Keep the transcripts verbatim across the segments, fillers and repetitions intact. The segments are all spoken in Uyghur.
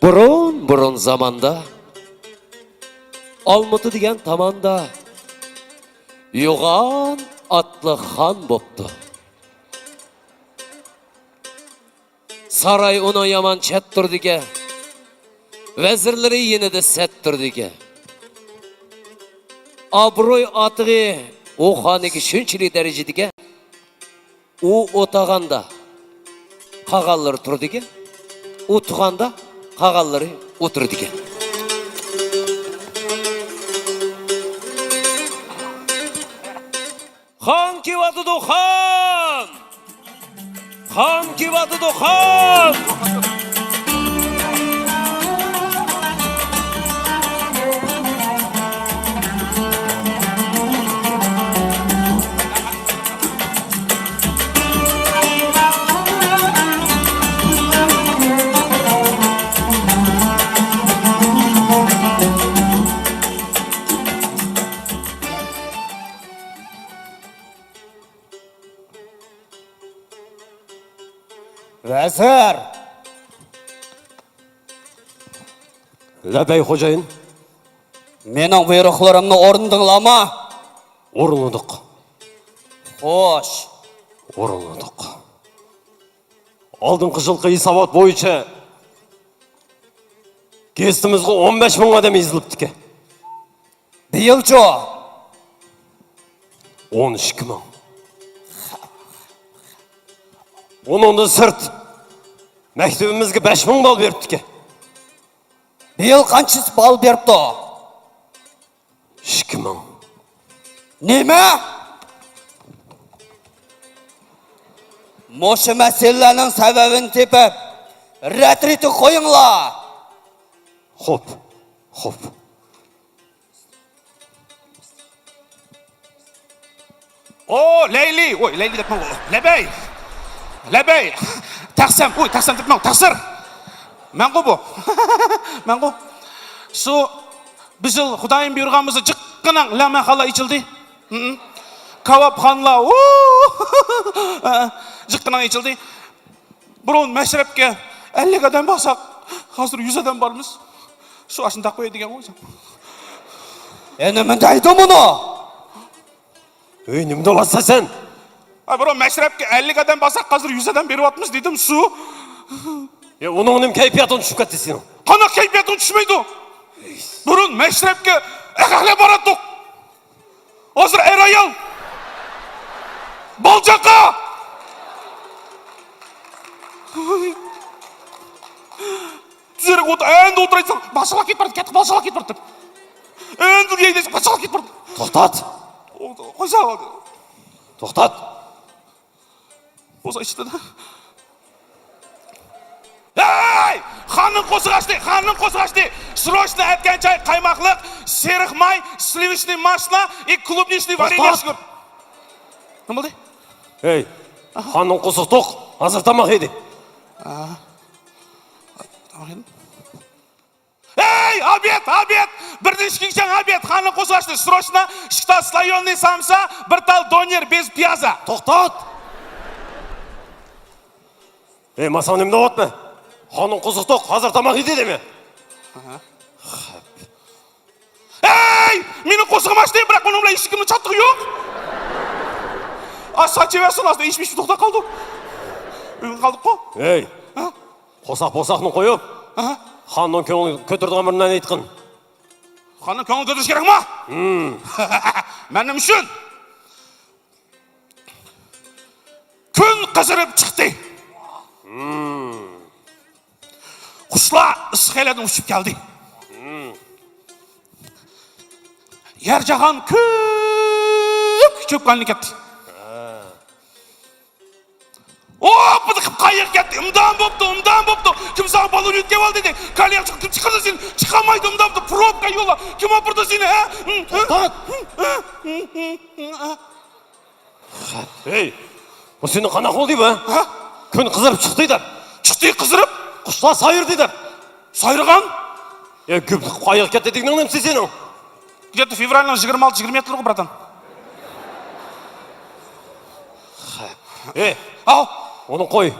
بۇرۇن-بۇرۇن زاماندا، ئالمۇتا دېگەن تاماندا يوغان ئاتلىق خان بوپتۇ. ساراي ئۇنىڭ يامان چەت تۇرىدىكەن، ۋەزىرلىرى يېنىدا سەت تۇرىدىكەن. ئابرۇي ئاتىقى ئۇ خاننىڭكى شۇنچىلىك دەرىجىدىكەن، ئۇ ئولتۇرغاندا قالغانلىرى تۇرىدىكەن، ئۇ تۇرغاندا قالغانلىرى ئولتۇرىدىكەن. خان كېلىۋاتىدۇ، خان! خان كېلىۋاتىدۇ، خان! ۋەزىر! لەببەي، خوجايىن. مېنىڭ بۇيرۇقلىرىمنى ئورۇندىڭلارمۇ؟ ئورۇنلىدۇق. خوش. ئورۇنلىدۇق. ئالدىنقى يىلقى ھېسابات بويىچە گېزىتىمىزغا ئون بەش مىڭ ئادەم يېزىلىپتىكەن. بىيىلچۇ؟ ئون ئىككى مىڭ. ئۇنىڭدىن سىرت، مەكتىۋىمىزگە بەش مىڭ بال بېرىپتىكەن. بىيىل قانچىسى بال بېرىپتۇ؟ ئىككى مىڭ. نېمە؟ مۇشۇ مەسىلىلەرنىڭ سەۋەبىنى تېپىپ، رەت-رېتىگە قويۇڭلار. خوپ، خوپ. ئو، لەيلى! ۋوي، لەيلى دەپمەن. لەببەي! لەببەي! تەخسەم! ۋوي، تەخسەم دەپمەن، تەخسىر! مەنغۇ بۇ. مەنغۇ. شۇ بىر يىل خۇدايىم بۇيرۇغان بولسا، جىققىنە لەمەخانىلار ئېچىلدى. ھىم. كاۋاپخانىلار، ۋۇ! جىققىنە ئېچىلدى. بۇرۇن مەشرەپكە ئەللىك ئادەم بارساق، ھازىر يۈز ئادەم بارمىز. شۇ ئاشۇنداق قوياي دېگەن ئويۇم. ئە، نېمە دەيدۇ مۇنۇ؟ ئۆي، نېمە دەۋاتسەن سەن؟ ئا، بۇرۇن مەشرەپكە ئەللىك ئادەم بارساق، ھازىر يۈز ئادەم بېرىۋاتىمىز دېدىم، شۇ. يا، ئۇنىڭ نېمە كەيپىياتىڭ چۈشۈپ كەتتى سېنىڭ؟ قانداق كەيپىياتىڭ چۈشمەيدۇ؟ بۇرۇن مەشرەپكە ئەخەقلەر باراتتۇق. ھازىر ئەر-ئايال، بالا-چاقا. تۈزۈرۈك ئولتۇر، ئەمدى ئولتۇرايساڭ، بالا-چاقىلار كېتىپ بارىدۇ، كەتتى، بالا-چاقىلار كېتىپ بارىدۇ. ئەمدى يەيدىسەن، بالا-چاقىلار كېتىپ بارىدۇ. توختات. قويسا. توختات. بولسا ئىچىپتۇ-دە. ھەي! خاننىڭ قورسىقى ئاچتى، خاننىڭ قورسىقى ئاچتى. سروچنو ئەتكەن چاي، قايماقلىق، سېرىق ماي، سلىۋىچنىي ماشىنا، ئى، كلۇبنىچنىي ۋارېنيە. توختات! نېمە بولدى؟ ھەي، خاننىڭ قورسىقى توق، ھازىر تاماق يېدى. ئا. تاماق يېدىم. ھەي، ئابىد، ئابىد! بىردىن ئىككىگىچە ئابىد! خاننىڭ قورسىقى ئاچتى. سروچنو ئىككى تال سلايوننىي سامسا، بىر تال دونېر، بىز پىيازا. توختات! ھەي، ماساڭ نېمە دەۋاتمە؟ خاننىڭ قورسىقى توق، ھازىر تاماق يېدى دېمە. ئاھا. ھەي! مېنىڭ قورسىقىم ئاچتى، بىراق ئۇنىڭ بىلەن ھېچكىمنىڭ چاتىقى يوق. ئا، ساچىۋەرسۇن، ئاستا ئىچمىش توختاپ قالدۇق. ئۆيگە قالدۇققۇ. ھەي! ھە؟ قورساق-پورساقنى قويۇپ، ئاھا، خاننىڭ كۆڭلىنى كۆتۈرىدىغان بىر نەرسە ئېيتقىن. خاننىڭ كۆڭلىنى كۆتۈرۈش كېرەكمۇ؟ ھىم. مەن نېمە ئۈچۈن؟ كۈن قىزىرىپ چىقتى. ھىم. قۇشلار ئىسسىق يەرلەردىن ئۇچۇپ كەلدى. ھىم. يەر جاھان كۆك چۆپكە ئايلىنىپ كەتتى. ھە. ئوپپىدە قىپ قايىق كەتتى. ئىمدان بوپتۇ، ئىمدان بوپتۇ. كىم ساڭا بالون يۆتكەپ ئال دېدى. كالياق چىقىپ كىم چىقىردى سېنى؟ چىقالمايدۇ ئىمدان بوپتۇ. پروبكا يوللا. كىم ئاپىرىدۇ سېنى، ھە؟ توختات! ھەي، بۇ سېنىڭ قانداق بولدى بۇ؟ ھە؟ كۈن قىزىرىپ چىقتى دەپ. چىقتى قىزىرىپ؟ قۇشلار سايرىدى دەپ. سايرىغان؟ يا، گۈپ قايىق كەتتى دېگىنىڭ نېمىسى سېنىڭ؟ كەتتى، فېۋرالنىڭ يىگىرمە ئالتە، يىگىرمە يەتتىلىرىغۇ، براتان. ئەي، ئاۋ. ئۇنى قوي.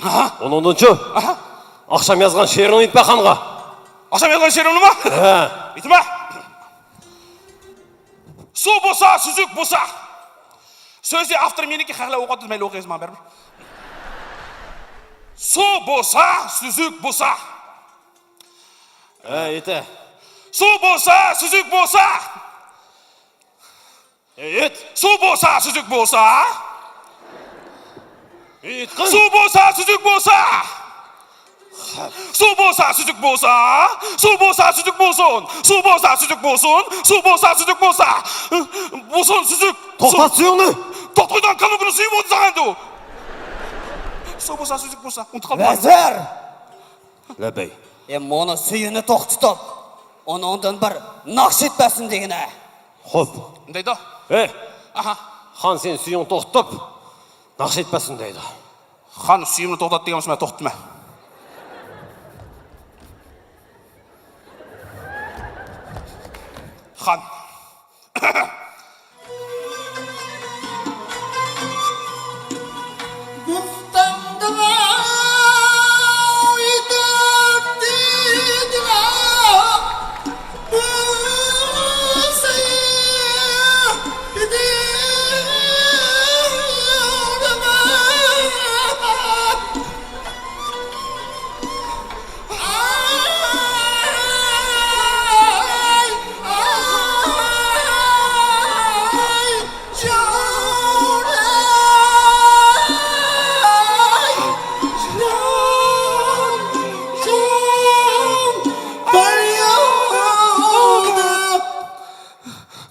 ئاھا. ئۇنىڭدىنچۇ؟ ئاھا. ئاخشام يازغان شېئىرىڭنى ئېيتىپ بەر خانغا. ئاخشام يازغان شېئىرىمنىما؟ ھە. ئېيتىمەن. سۇ بولسا، سۈزۈك بولسا. سۆزى ئاپتور مېنىڭكى، خەقلەر ئوقۇۋاتىدۇ، مەيلى ئوقۇيسىز، ماڭا بەرىبىر. سۇ بولسا، سۈزۈك بولسا. ھە، ئېيتە. سۇ بولسا، سۈزۈك بولسا. ئېيت. سۇ بولسا، سۈزۈك بولسا. ئېيتقىن. سۇ بولسا، سۈزۈك بولسا. سۇ بولسا، سۈزۈك بولسا. سۇ بولسا، سۈزۈك بولسۇن. سۇ بولسا، سۈزۈك بولسۇن. سۇ بولسا، سۈزۈك بولسا. بولسۇن سۈزۈك. توختات سۈيۈڭنى. توختايدىغان كالىنكىنىڭ سۈيى بولدى ساڭا ئەمدى ئۇ. سۇ بولسا، سۈزۈك بولسا. ئۇنتۇپ قالما. ۋەزىر! لەببەي. ئە، مۇنۇ سۈيىنى توختىتىپ، ئۇنىڭدىن بىر ناخشا ئېيتىپ بەرسۇن دېگىنە. خوپ. دەيدۇ. ئەي. ئاھا. خان سېنى سۈيۈڭنى توختىتىپ، ناخشا ئېيتىپ بەرسۇن دەيدۇ. خان سۈيۈمنى توختات دېگەن بولسا مەن توختىتىمەن. خان.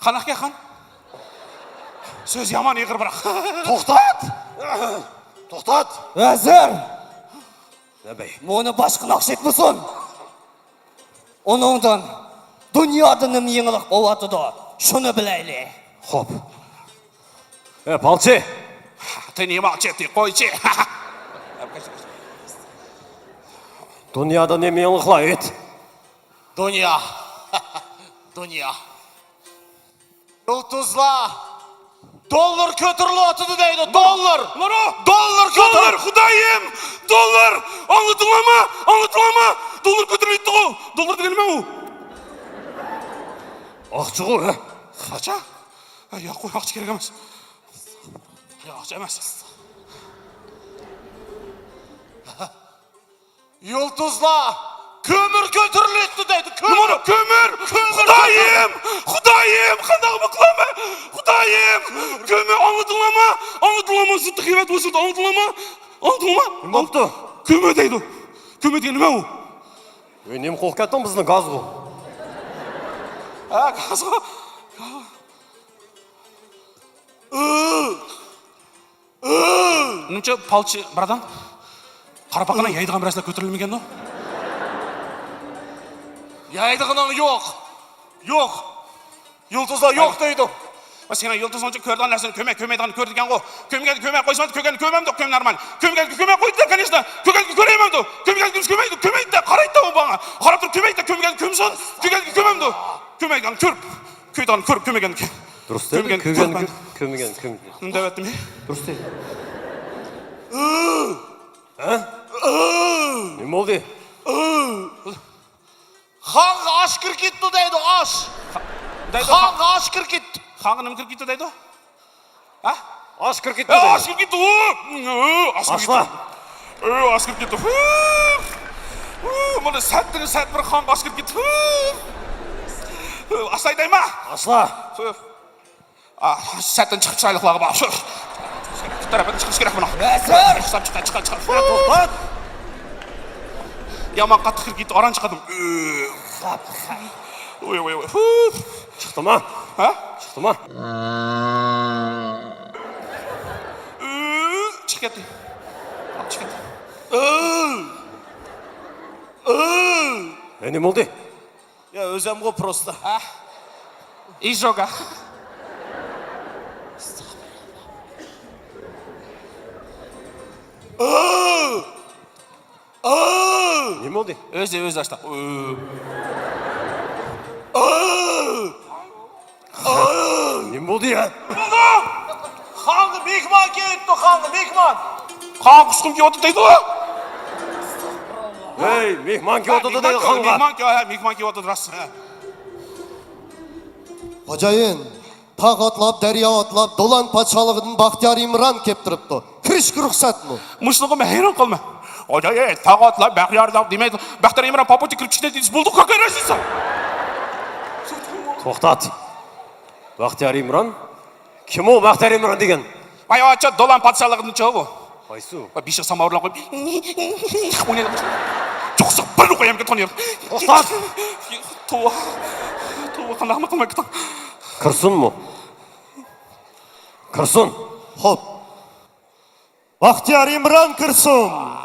قانداق گەپ خان؟ سۆز يامان ئېغىر بىراق. توختات! توختات! ۋەزىر! نەبەي. مۇنى باشقا ناخشا ئېيتمىسۇن. ئۇنىڭدىن دۇنيادا نېمە يېڭىلىق بولۇۋاتىدۇ، شۇنى بىلەيلى. خوپ. ئە، پالچى! تېنى ماچېتى قويچى. دۇنيادا نېمە يېڭىلىقلار ئېيت. دۇنيا. دۇنيا. يۇلتۇزلار، دوللار كۆتۈرۈلۈۋاتىدۇ دەيدۇ، دوللار! نورا! دوللار كۆتۈر- دوللار، خۇدايىم! دوللار! ئاڭلىدىڭلارمۇ؟ ئاڭلىدىڭلارمۇ؟ دوللار كۆتۈرۈلۈۋاتىدىغۇ! دوللار دېگەن نېمە ئۇ؟ ئاقچىغۇ، ھە؟ ئاقچا؟ ھە، ياق، ئۇ ئاقچا كېرەك ئەمەس. ياق، ئاقچا ئەمەس. يۇلتۇزلار، كۆمۈر كۆتۈرۈلۈۋاتىدۇ دەيدۇ، كۆمۈر! نېمە؟ كۆمۈر! كۆمۈر! خۇدايىم! خۇدايىم! قانداقمۇ قىلىمەن؟ خۇدايىم! كۆمۈر! ئاڭلىدىڭلارمۇ؟ ئاڭلىدىڭلارمۇ؟ سىرتتا خىيالات بولسۇن، ئاڭلىدىڭلارمۇ؟ ئاڭلىدىڭلارمۇ؟ نېمە بوپتۇ؟ كۆمۈر دەيدۇ. كۆمۈر دېگەن نېمە ئۇ؟ ئۆي، نېمە قوقۇپ كەتتىڭ؟ بىزنىڭ گازغۇ. ھە، گازغۇ. نېمىشقا پالچى بىر ئادەم قارا پاقىنى يەيدىغان بىر نەرسىلەر كۆتۈرۈلمىگەندۇ؟ يەيدىغىنىڭ يوق. يوق. يۇلتۇزلار يوق دەيدۇ. ۋە سېنىڭ يۇلتۇزۇڭچە كۆرىدىغان نەرسىنى كۆرمە، كۆرمەيدىغان كۆرىدىكەنغۇ. كۆرمىگەننى كۆرمەي قويسىڭ، كۆرگەننى كۆرمەمدۇ، كۆرمە نورمال. كۆرمىگەننى كۆرمەي قويدى، كانىشتا. كۆرگەننى كۆرمەمدۇ، كۆرمىگەننى كۆرمەيدۇ، كۆرمەيدۇ، قارايدۇ ئۇ ماڭا. قاراپ تۇرۇپ كۆرمەيدۇ، كۆرمىگەننى كۆرمىسۇن، كۆرگەننى كۆرمەمدۇ. كۆرمەيدىغان كۆر. كۆرىدىغان كۆر، كۆرمىگەننى كۆر. دۇرۇس دېدى، كۆرگەننى كۆرگەن، كۆرمىگەن، كۆرمىگەن. نېمە دەۋەتتىم؟ دۇرۇس دېدى. ھە؟ نېمە بولدى؟ خانغا ئاش كىرىپ كېتىپتۇ دەيدۇ، ئاش. دەيدۇ، خانغا ئاش كىرىپ كېتىپتۇ. خانغا نېمە كىرىپ كېتىپتۇ دەيدۇ؟ ھە؟ ئاش كىرىپ كېتىپتۇ ئە، دەيدۇ. ئاش كىرىپ كېتىپتۇ. ئۇ، ئاش كىرىپ كېتىپتۇ. ئە، ئاش كىرىپ كېتىپتۇ. ئۇ، مانا سەتتىن سەت بىر خانغا ئاش كىرىپ كېتىپتۇ. ئاشلاي دەيمەن. ئاشلا. ئا، سەتتىن چىقىپ چىرايلىقلارغا باق. شۇ. تەرەپتىن چىقىش كېرەك بۇنىڭ. ۋەزىر! چىقار، چىقار، چىقار، چىقار. توختات! يامان قاتتىق كىرىپ كېتىپ، ئاران چىقاردىم. ۋوي، ۋوي، ۋوي. چىقتىما؟ ھە؟ چىقتىما؟ چىقىپ كەتتى. چىقىپ كەتتى. ھە، نېمە بولدى؟ يا، ئۆزەمغۇ پروستا. ھە؟ ئىژوگا. نېمە بولدى؟ ئۆزى، ئۆزى ئاشتاق. نېمە بولدى يا؟ خانغا مېھمان كېلىپتۇ، خانغا مېھمان. خان قۇسقۇم كېلىۋاتىدۇ دەيدۇ. ھەي، مېھمان كېلىۋاتىدۇ دەيدۇ خانغا. مېھمان كېلىۋاتىدۇ، ھە، مېھمان كېلىۋاتىدۇ، راست، ھە. خوجايىن، تاغ ئاتلاپ، دەريا ئاتلاپ، دولان پادىشاھلىقىدىن بەختىيار ئىمران كەپ تۇرۇپتۇ. كىرىشكە رۇخسەتمۇ؟ مۇشۇنىڭغا مەن ھەيران قالىمەن. خوجايىن، تاغ ئاتلاپ، بەختىيار داپ دېمەيدۇ. بەختىيار ئىمران پاپۇچى كىرىپ چىقتى دېسە بولدى، كاكاي رەشىدسە. توختات. بەختىيار ئىمران؟ كىم ئۇ بەختىيار ئىمران دېگەن؟ ۋاي، ئاچا، دولان پادىشاھلىقىدىنچۇ بۇ. قايسى ئۇ؟ ۋاي، بېشىغا ساماۋۇر بىلەن قويۇپ، ئوينايدۇ. چوقسا بىرنى قويامكەن تونۇيۇر. توختات! توۋا، توۋا، قانداقمۇ قىلمايتتىڭ؟ كىرسۇنمۇ؟ كىرسۇن. خوپ. بەختىيار ئىمران كىرسۇن.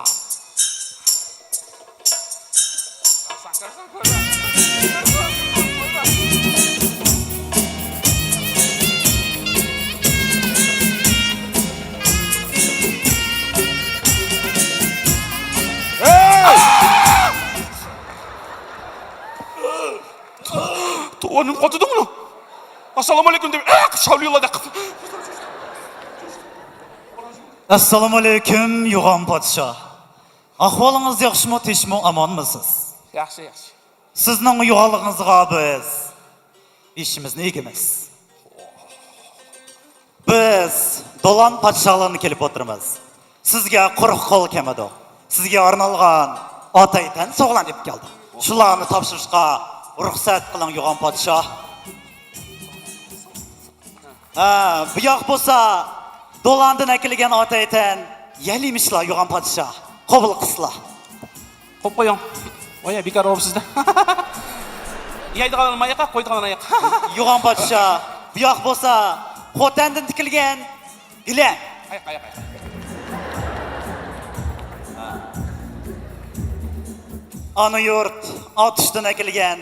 توۋا، نېمە قىلىۋاتىدۇ مۇنۇ؟ ئەسسالامۇئەلەيكۇم دەپ، ئەق، شاۋلۇيلا دەپ. ئەسسالامۇئەلەيكۇم، يوغان پادىشاھ. ئەھۋالىڭىز ياخشىمۇ، تېشىمۇ، ئامانمۇسىز؟ ياخشى، ياخشى. سىزنىڭ يوغانلىقىڭىزغا بىز بېشىمىزنى ئېگىمىز. بىز دولان پادىشاھلىرىنى كېلىپ ئولتۇرىمىز. سىزگە قۇرۇق قول كەلمىدۇق. سىزگە ئارنالغان ئاتايتەن سوغلان ئېلىپ كەلدۇق. شۇلارنى تاپشۇرۇشقا رۇخسەت قىلىڭ، يوغان پادىشاھ. ھە، بۇياق بولسا دولاندىن ئەكېلىگەن ئاتايتەن يەل يېمىشلار، يوغان پادىشاھ. قوبۇل قىلسىلا. قويۇپ قويۇڭ. ئويا، بىكار بولۇپسىز-دە. يەيدىغانلار ماياققا، قويىدىغانلار ئاياققا. يوغان پادىشاھ، بۇياق بولسا خوتەندىن تىكىلگەن گىلەم. ئاياق، ئاياق، ئاياق. ئانا يۇرت ئاتۇشتىن ئەكېلگەن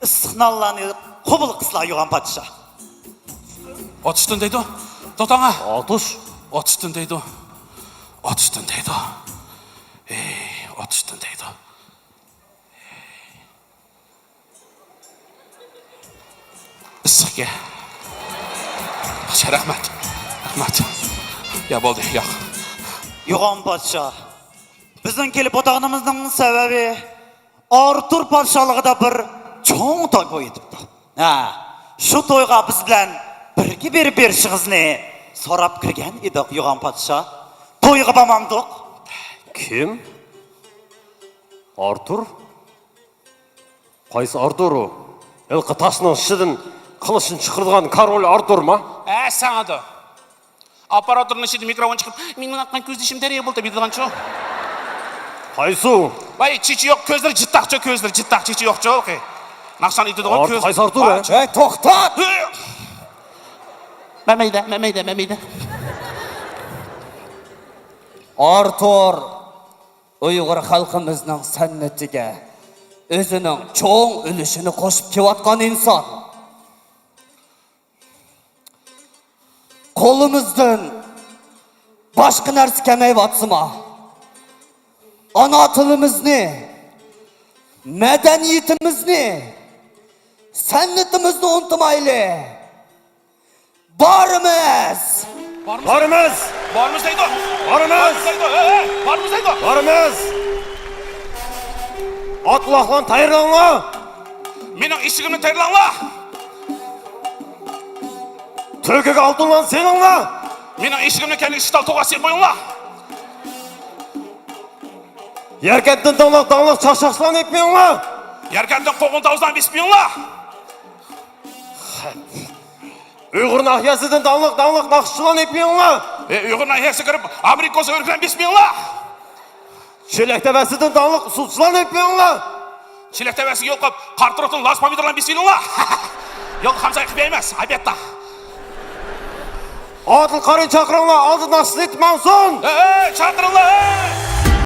ئىسسىق نانلارنى قوبۇل قىلسىلا، يوغان پادىشاھ. ئاتۇشتىن دەيدۇ. توختاڭا. ئاتۇش. ئاتۇشتىن دەيدۇ. ئاتۇشتىن دەيدۇ. ئېي، ئاتۇشتىن دەيدۇ. ئىسسىقكەن. ياخشى، رەھمەت. رەھمەت. يا، بولدى، ياق. يوغان پادىشاھ، بىزنىڭ كېلىپ ئولتۇرغىنىمىزنىڭ سەۋەبى، ئارتۇر پادىشاھلىقىدا بىر چوڭ توي بولۇۋېتىپتۇ. ھە، شۇ تويغا بىز بىلەن بىرگە بېرىپ بېرىشىڭىزنى سوراپ كىرگەن ئىدۇق، يوغان پادىشاھ. تويغا بارمامدۇق؟ كىم؟ ئارتۇر؟ قايسى ئارتۇر ئۇ؟ ھېلىقى تاشنىڭ ئىچىدىن قىلىچنى چىقىرىدىغان كارول ئارتۇرما؟ ھە، ساڭىدۇ. ئاپپاراتورنىڭ ئىچىدىن مىكروفون چىقىپ، مېنىڭ ئاققان كۆز يېشىم دەريا بولدى دەپ يېتىدىغانچۇ؟ قايسى ئۇ؟ ۋاي، چېچى يوق، كۆزلىرى جىتتاقچۇ، كۆزلىرى جىتتاق، چېچى يوقچۇ، ئوكەي. ناخشىنى ئېيتىدىغان ئارتۇر كۆز. قايسى ئارتۇر، ھە؟ ھەي، توختات! مەمەيدە، مەمەيدە، مەمەيدە. ئارتۇر ئۇيغۇر خەلقىمىزنىڭ سەنئىتىگە ئۆزىنىڭ چوڭ ئۈلۈشىنى قوشۇپ كېلىۋاتقان ئىنسان. قولىمىزدىن باشقا نەرسە كەلمەيۋاتسىمۇ، ئانا تىلىمىزنى، مەدەنىيىتىمىزنى، سەنئىتىمىزنى ئۇنتۇمايلى. بارىمىز! بارىمىز! بارىمىز دەيدۇ! بارىمىز! بارىمىز دەيدۇ! ھەي، ھەي، بارىمىز دەيدۇ! بارىمىز! ئاتلاقلارنى تەييارلاڭلار! مېنىڭ ئېشىكىمنى تەييارلاڭلار! تۆگىگە ئالتۇنلارنى سېلىڭلار! مېنىڭ ئېشىكىمنى كەينىگە شتال توغا سېلىپ قويۇڭلار! يەركەنتتىن داڭلىق، داڭلىق چاقچاقچىلارنى ئېلىپ مېڭىڭلار! يەركەنتتىن قوغۇن تاۋۇزلارنى بېسىپ مېڭىڭلار! ئۇيغۇر ناھىيەسىدىن داڭلىق، داڭلىق ناخشىچىلارنى ئېلىپ مېڭىڭلار! ئە، ئۇيغۇر ناھىيەسىگە كىرىپ، ئامېرىكا بولسا ئۆرۈكلەرنى بېسىپ مېڭىڭلار! چېلەك تەۋەسىدىن داڭلىق ئۇسسۇلچىلارنى ئېلىپ مېڭىڭلار! چېلەك تەۋەسىگە يولۇقۇپ، قارا تۇرۇقتىن لاس پومىدورلارنى بېسىپ مېڭىڭلار! يولدا خامساي قىلىپ يەيمىز، ئەلۋەتتە! ئادىل قارىنى چاقىرىڭلار، ئالدىدا ناخشىچىنى ئېيتىپ ماڭسۇن! ئەي، ئەي، چاقىرىڭلار، ئەي!